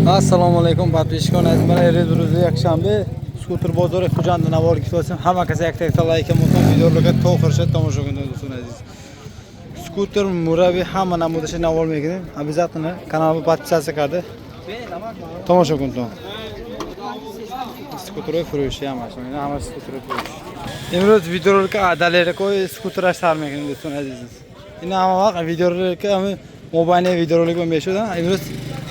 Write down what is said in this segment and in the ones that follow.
Assalomu alaykum подписчикон аз ман рӯзи якшанбе скутер бозори Хуҷанд навор гирифтем. Ҳама кас як якта лайк мутон видеоро то охирша тамошо кунед дӯстони азиз. Скутер мураби ҳама намудаша навор мекунем. Обязательно каналро подписаться карда тамошо кунед. Скутерои фурӯши ҳамаш, ина ҳама скутерои фурӯши. Имрӯз видеоролика далеракои скутераш сар мекунем дӯстони азиз. Ина ҳама вақт видеоролика ҳами мобайни видеоролик мешуд. Имрӯз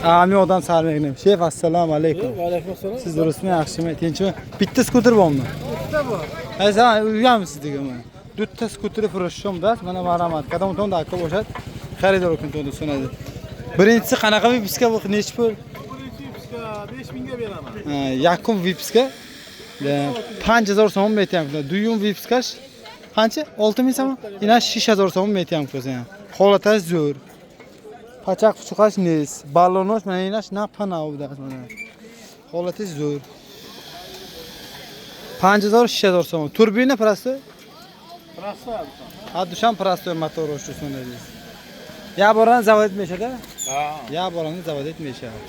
ҳами одам сар мекунем. Шеф, ассалому алайкум. Va alaykum assalom. Siz durustmi, yaxshimi, tinchmi? Bitta skuter bormi? Bitta bor. Aysan, uyami sizniki? Bitta skuteri furushim da, mana marhamat. Qadam da aka bo'shad. Xaridor kun do'stlar aziz. Birinchisi qanaqa выписка bu nechi pul? Birinchi выписка 5000 ga beraman. Ha, yakun выписка 5000 so'm metyapti. Duyum выписка sh qancha? 6000 so'm. Ina 6000 so'm metyapti o'zi. Holati zo'r. Pachaq puchuqash nes. Ballonosh mana inash napana u mana. Holati zo'r. 5000 6000 so'm. Turbina простой? Простой. Ha, dushan простой motor o'shusin aziz. Ya borani zavod etmeshadi? Ha. Ya borani zavod etmeshadi.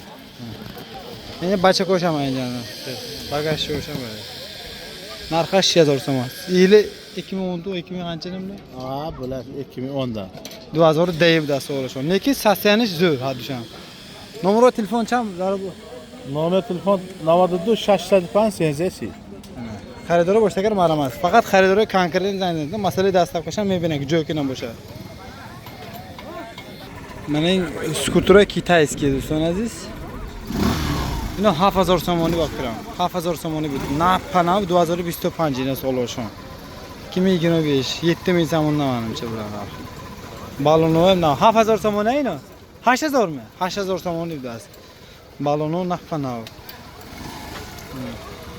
Endi bacha qo'shaman endi. Bagaj qo'shaman. Narxi 6000 so'm. Yili 2014 2000 qancha nimda? Ha, bular 2010 dan. 2000 deyib da so'rashon. Lekin состояние zo'r ha dushan. Номер телефон чам zarur. Номер телефон 92 605 73. Xaridori boshqa agar marhamat. Faqat xaridori конкретно zanг занед. Масалаи доставка шам мебинад ки ҷой ки набошад. Mana ин скутера китайский дӯстони азиз. Ино 7000 сомонӣ ба фикрам. 7000 сомонӣ буд. На панав 2025 ина солошон. 2025 7000 сомон manimcha bular narxi. Baloni ham na 7000 сомон ино. 8000 mi? 8000 сомонӣ будааст. Балоно на панав.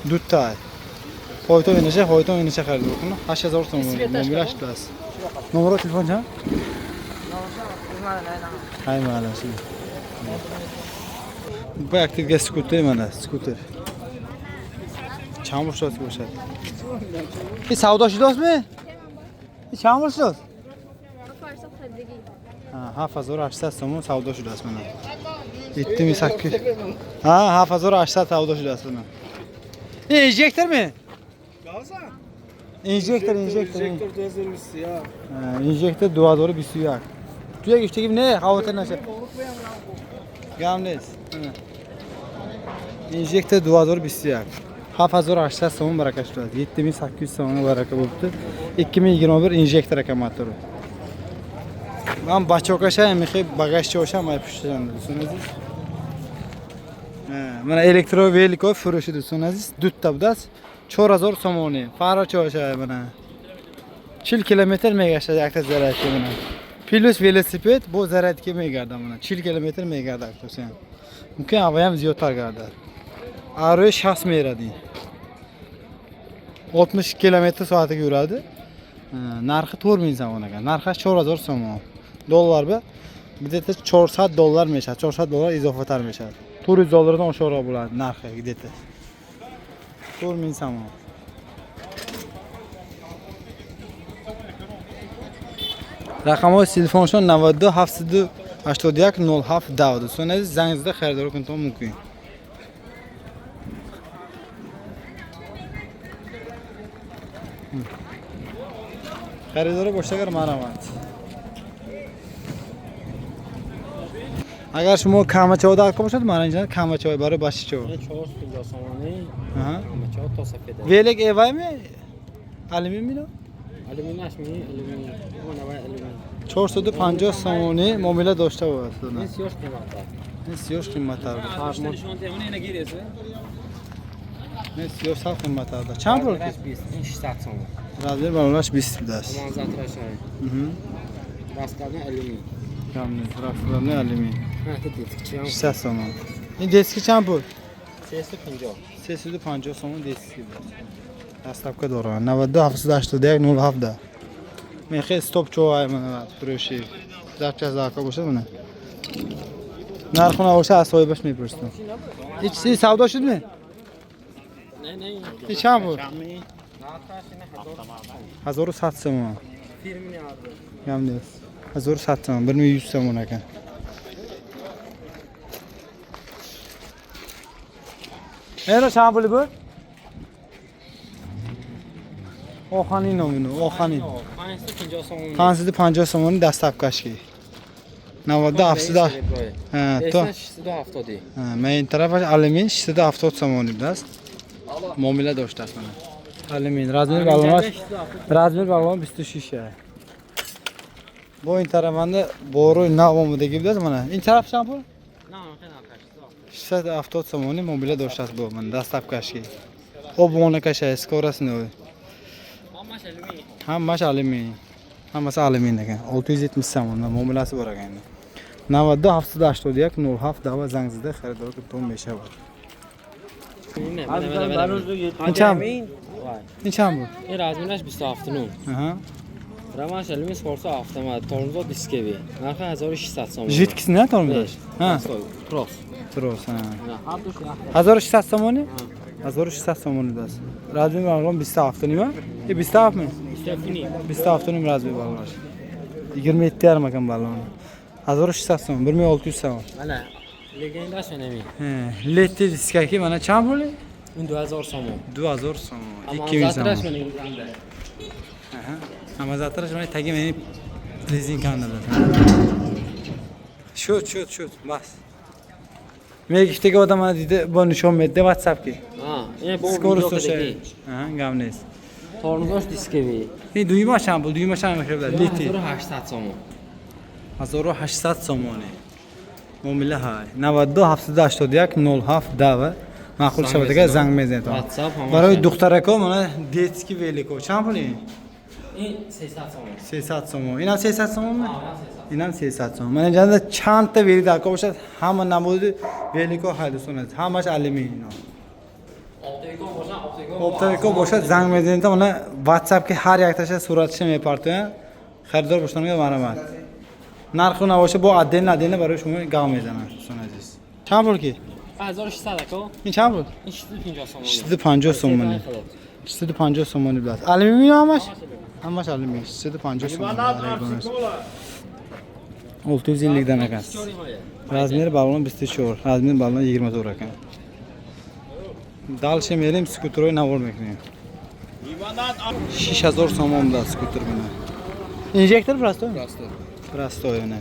Дутта. Хойтон инаша, хойтон инаша харид кунед. 8000 сомонӣ мобилаш будааст. Номеро телефон чанд? Ай маълаш. Bu aktivga skuter mana, skuter. Чанд бошад бошад? И savdo shudosmi? И чанд бошад? Ha, 7800 сомон savdo shudasi mana. 7800. Ha, 7800 savdo shudasi mana. E, injektormi? Injektor, injektor. Injektor 2021. Ha, injektor 2021. Tuya ishtagi ne? Xavotir nasha. Gam neст. Injektor 2021. 7800 so'm baraka shudasi. 7800 so'm baraka bo'libdi. 2021 injektor ekan motori. Man bachokasha mixi bagajcha o'sham ay pushtidan do'stlar aziz. Ha, mana elektro veliko furushi do'stlar aziz. Dutta budas 4000 so'moni. Faracha o'sha mana. 40 kilometr megashadi yakta zaryadka mana. Plus velosiped bu zaryadka megarda mana. 40 kilometr megarda do'stlar. Mumkin havo ham ziyodtar gardar. Aroy shaxs meradi. 60 kilometr soatiga yuradi. Narxi 4000 so'm ekan. Narxi 4000 so'm. Dollar bu где-то 400 dollar meshadi. 400 dollar izofatar meshadi. 400 dollardan oshiqroq bo'ladi narxi где-то. 4000 so'm. Raqami telefon shu 92 781 07 10. Do'stlar aziz, zangingizda xaridor qilishim mumkin. Xaridori boshqa agar marhamat. Agar шумо камачо дар бошад, мана инҷа камачо барои бачачо. 450 сомонӣ. Аҳа. Камачо то сафеда. Велик эвайми? Алюмин мино? Алюминий ашми, алюминий. Мо навай алюминий. 450 сомонӣ муомила дошта бошад. Ин сиёш қиматтар. Ин сиёш қиматтар. Ин сиёш сал қиматтар. Чанд пул? Размераш 20, ин 600 сомон. Размер баролаш 20 будааст. Манзатрашай. Раскладной алюминий. Кам нест. Раскладной алюминий. Ҳа, детский чам. 600 сомон. Ин детский чанд пул? 350. 350 сомон детский будааст. Доставка дорад. 92 781 07. Мехе стоп чой мана фурӯши. Запчас зака бошад мана. Нархуна боша аз соҳибаш мепурсам. Ҳеч чизи савдо шудми? Не, не. Ин чанд буд? Нархаш ина 1100 сомон. Фирмини арзон. Гам нест. 1100 сомон, 1100 сомон ekan. Меҳро чанд пули буд? Оханин номину, оханин. 550 сомон. 550 сомонӣ дастапкашки. 97 то 670. Ман ин тарафаш алюмин 670 сомонӣ будааст. Муомила доштааст мана. Алюмин размер балонаш размер балон 26 а. Бо ин тарафанда боруи нав омадагӣ будааст мана. Ин тараф чанд пул? 670 сомонӣ муомила доштааст бо мана дастапкашки. Обонакаша скорость новый. Ҳамаш алюмин. Ҳаммasi алюмин ekan. 670 сомон muomalasi bor ekan. 92 781 07 dava занг зада харидор то мешавад. Ин чанд? Ин чанд буд? Ин размераш 27 9. Аҳа. Рамаш алюмин 407 тормозо дисковый. Нархи 1600 сомон. Жидкость не тормозаш? Ҳа. Трос. Трос, ҳа. 1600 сомонӣ? 1600 сомонӣ даст. Размер балон 27 нима? И 27 ми? 27 nim размер балонаш. 27 yarim ekan baloni. 1600 сом, 1600 сом. Mana legendash nemi? Летти дискаки mana чанд пули? Ин 2000 сомон. 2000 сом. 2000 сом. Аҳа. Амазатраш mana таги мени резинканда. Шуд, шуд, шуд, бас. Мегифтеги одам mana дида бо нишон медиҳад WhatsApp ки. Ҳа, бо Скорость ошай. Аҳа, гап нест. Тормозош дисковый. Ин дуюма чанд пул? Дуюма чанд мехӯрад? Литти. 1800 сомон. 1800 сомонӣ. Муомила ҳай. 92 781 07 дава. Маъқул шавад агар занг мезанед. Барои духтарако мана детский велико чанд пул ин? Ин 300 сомон. 300 сомон. Инам 300 сомон ме? Инам 300 сомон. Мана инҷа чандта велик даркор бошад, ҳама намуди велико ҳай дӯстон азиз. Ҳамаш алюмин ино. Оптовико бошад занг мезанед, мана WhatsApp ки ҳар якташа суратша мепартоянд. Харидор бошонга марҳамат. Нарху набошад бо отдельно отдельно барои шумо гап мезананд дӯстон азиз. Чанд пул ки? 1600 ако. Ин чанд пул? Ин 650 сомон. 650 сомонӣ. 650 сомонӣ будааст. Алюминий ҳамаш? Ҳамаш алюминий. 650 сомонӣ. 650 dan ekan. Размер баллон 24, размер баллон 24 ekan. Дальше мерем скутерои навор мекунем. 6000 сомон будааст скутер мана. Инжектор простой? Простой. Простой мана.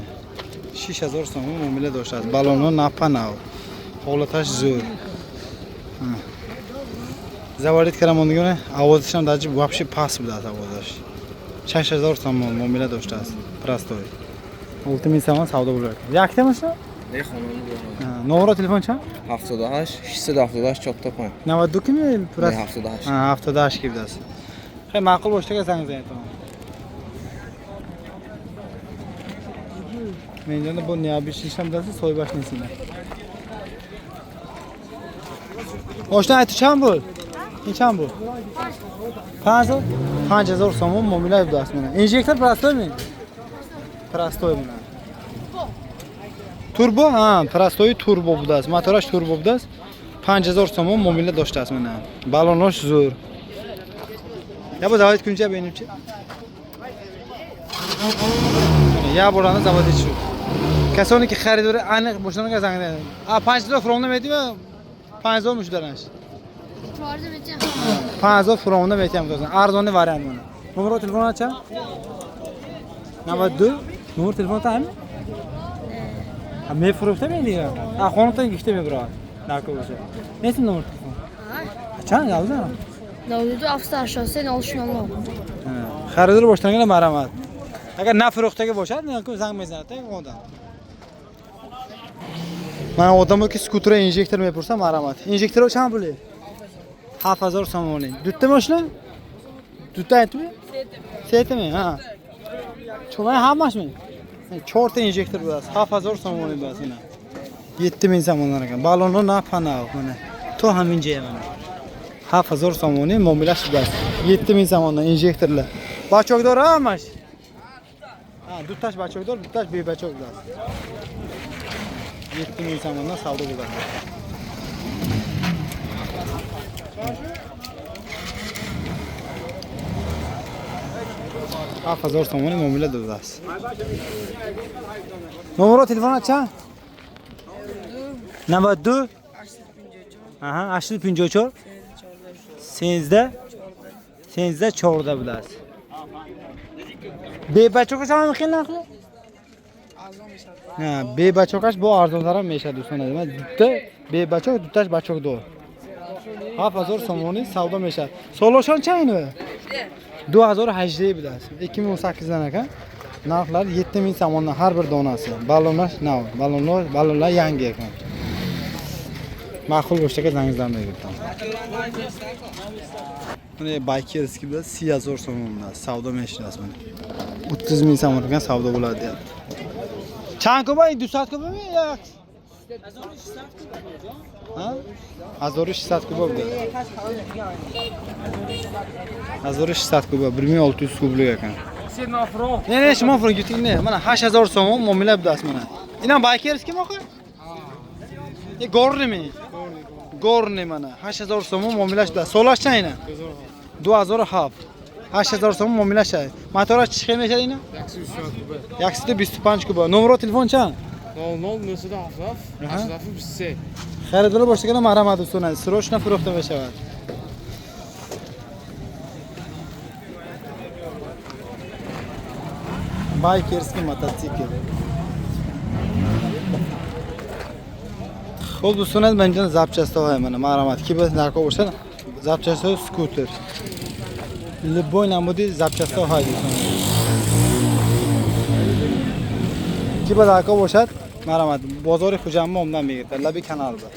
6000 сомон муомила доштааст. Баллонҳо напа нав. Ҳолаташ зӯр. Заводить кардам мондагона овозашам даже вообще паст будааст овозаш. 6000 сомон муомила доштааст. Простой. 6000 сомон савдо bo'lар ekan. Якта машина? Не хонам. Номеро телефон чанд? 78 678 45. 92 кими? Не 78. Ha, 78 ки будааст. Хеле маъқул бошад агар занг занед. Менҷонда бо необычныйшам будааст, соҳибаш нест ина. Ошна айту чанд буд? Ин чанд буд? 5000? 5000 сомон муомила будааст мана. Инжектор простой ми? Простой мана. Турбо? Ҳа, простой турбо будааст. Мотораш турбо будааст. 5000 сомон муомила доштааст мана. Баллонош зӯр. Я бо заводить кунча бинем чи? Я боранда заводить шуд. Касоне ки харидори аниқ бошанд занг занед. А 5000 фуромда медиҳем? 5000 мушдаранш. 5000 фуромда метиҳам дӯстон. Арзонӣ вариант мана. Номеро телефона чанд? 92 номер телефона ҳами? Мефурӯхта медиҳам. А хонатон гифта мебарад. Нако бошад. Нест номер телефон? Чанд галза? 92 783 06 09. Харидор бошанд марҳамат. Агар нафурӯхтагӣ бошад, занг мезанад одам. Ман одамо ки скутера инжектор мепурсам, марҳамат. Инжекторо чанд пули? 7000 сомонӣ. Дутта мошина? Дутта айтми? Сетами, ҳа. Чумай ҳамаш ми? Чорта инжектор будааст. 7000 сомонӣ будааст ина. 7000 сомонӣ ekan. Баллонҳо напанав mana. То ҳамин ҷоя mana. 7000 сомонӣ муомилаш будааст. 7000 сомонӣ инжекторlar. Бачокдор ҳамаш? Ҳа, дуташ бачокдор, дуташ бебачок будааст. 7000 сомонdan savdo bo'ladi. 7000 сомонӣ муомила додааст. Номеро телефона чанд? 92 Аҳа, 854 13 13 14 будааст. Бебачокаш ҳам хел нархи? На, бебачокаш бо арзонтарам мешавад, дӯстон азиз. Ман дутта бебачок, дутташ бачок дор. 7000 сомонӣ савдо мешавад. Солошон чанд ино? 2018 будааст. 2018 dan ekan. Narxlari 7000 somondan har bir donasi. Ballonlar nav, ballonlar yangi ekan. Ma'qul bo'lsa zangizdan beribdi. Mana baykerskiy bilan 30000 so'mdan savdo mashinasi mana. 30 ming so'm ekan savdo bo'ladi deyapti. Чанд куба? 200 кубами yo? Ha? 1600 куба bo'ladi. 1600 куба, 1600 kublik ekan. Ne, ne, shimon furun yuting ne? Mana 8000 so'm muomala budasiz mana. Inam baykerskiymi oqa? E gornimi? Gorni mana 8000 so'm muomala budasiz. Solashchan ina? 2007. 8000 so'm muomala shay. Motor chiqib meshadi ina? 125 kuba. Номер телефон чанд? 00 977 87 23. Харидор бошагана марҳамат дӯстон азиз. Срочно фурӯхта мешавад. Байкерский мотоцикл. Хуб дӯстон азиз, ман инҷо запчастҳо мана марҳамат. Ки бояд нархо бошад? Запчастҳо скутер. Любой намуди запчастҳо ҳай дӯстон азиз. Ки бояд нархо бошад? Марҳамат. Бозори Хуҷандма омдан мегирад. Лаби канал ба.